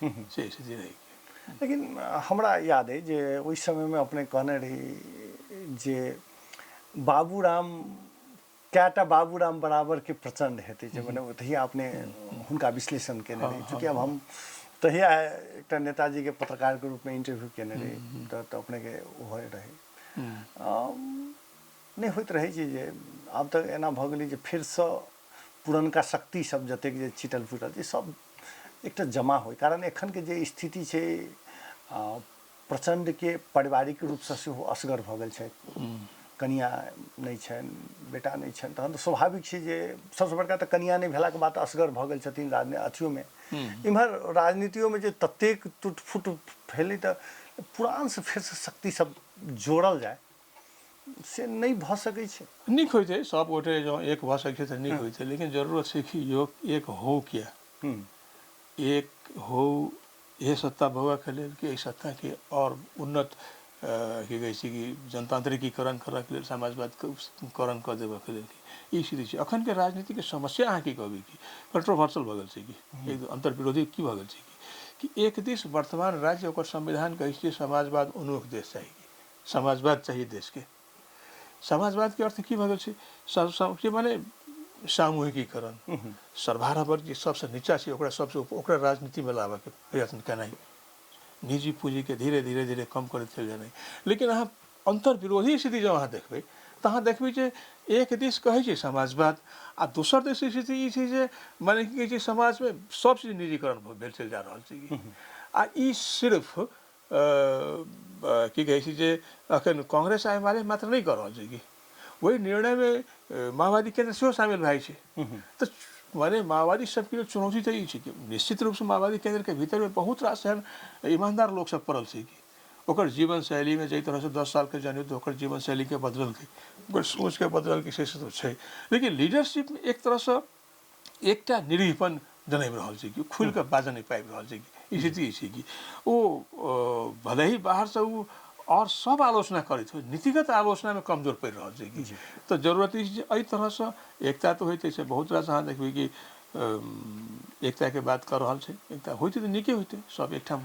से स्थिति रहै। लेकिन हमरा याद अइ जे ओहि समयमे अपने कहने रही जे बाबूराम कएटा बाबूराम बराबरके प्रचण्ड हेतै, जे मने तहिया अपने हुनका विश्लेषण केने रही। चूँकि आब हम तहिया एकटा नेताजीके पत्रकारके रूपमे इंटरव्यू केने रही तऽ अपनेके ओ रहै नहि होइत रहै छै जे आब तऽ एना भऽ गेलै जे फेरसँ पुरनका शक्ति सब जतेक जे छिटल फुटल छै सब एकटा जमा होइ, कारण एखनके जे स्थिति छै प्रचण्डके पारिवारिक रूपसँ सेहो असगर भऽ गेल छथि, कनिया नहि छनि, बेटा नहि छनि, तहन तऽ स्वाभाविक छै जे सबसँ बड़का तऽ कनिया नहि भेलाके बाद असगर भऽ गेल छथिन राजनी अथियोमे, इम्हर राजनीतियोमे जे ततेक टूट फूट भेलै तऽ पुरानसँ फेरसँ शक्ति सब जोड़ल जाय से नहि भऽ सकै छै। नीक होइतै सब गोटे जँ एक भऽ सकै तऽ नीक होइतै, लेकिन जरूरत छै कि योग एक हो किया, एक हो इहे सत्ता भोगऽके लेल कि एहि सत्ताके आओर उन्नत की कहै छै कि जनतांत्रिकीकरण करऽके लेल, समाजवादकरण कऽ देबऽके लेल। ई स्थिति छै अखनके राजनीतिके समस्या। अहाँ की कहबै कि कंट्रोवर्सल भऽ गेल छै कि एक अन्तर्विरोधी की भऽ गेल छै कि एक दिस वर्तमान राज्य ओकर संविधान कहै छै समाजवाद उन्मुख देश चाही, समाजवाद चाही देशके। समाजवादके अर्थ की भऽ गेल छै? सब माने सामूहिकीकरण, सर्वहारा वर्ग जे सबसँ नीचा छै ओकरा सबसँ ओकरा राजनीतिमे लाबऽके प्रयत्न केनाइ, निजी पूँजीके धीरे धीरे धीरे कम करैत चलि जेनाइ। लेकिन अहाँ अन्तर्विरोधी स्थिति जँ अहाँ देखबै तऽ अहाँ देखबै जे एक दिस कहै छै समाजवाद आ दोसर दिस स्थिति ई छै जे माने की कहै छै समाजमे सब चीज निजीकरण भेल चलि जा रहल छै। आ ई सिर्फ की कहै छै जे अखन कांग्रेस आ एमाले मात्र नहि कऽ रहल छै कि ओहि निर्णयमे माओवादी केन्द्र सेहो शामिल भए छै। तऽ माने माओवादी सबके लेल चुनौती तऽ ई छै कि निश्चित रूपसँ माओवादी केन्द्रके भीतरमे बहुत रास एहन ईमानदार लोक सब पड़ल छै कि ओकर जीवन शैलीमे जाहि तरहसँ 10 सालके जनयुद्ध ओकर जीवन शैलीके बदललकै, ओकर सोचके बदललकै, से सब छै। लेकिन लीडरशिपमे एक तरहसँ एकटा निरीहपन जनमि रहल छै कि खुलि कऽ बाजऽ नहि पाबि रहल छै कि स्थिति छै कि ओ भले ही बाहरसँ ओ आओर सब आलोचना करैत होइ, नीतिगत आलोचनामे कमजोर पड़ि रहल छै कि। तऽ जरूरत ई छै जे एहि तरहसँ एकता तऽ होइते छै। बहुत रास अहाँ देखबै कि एकताके बात कऽ रहल छै, एकता होइतै तऽ नीके होइतै, सब एकठाम।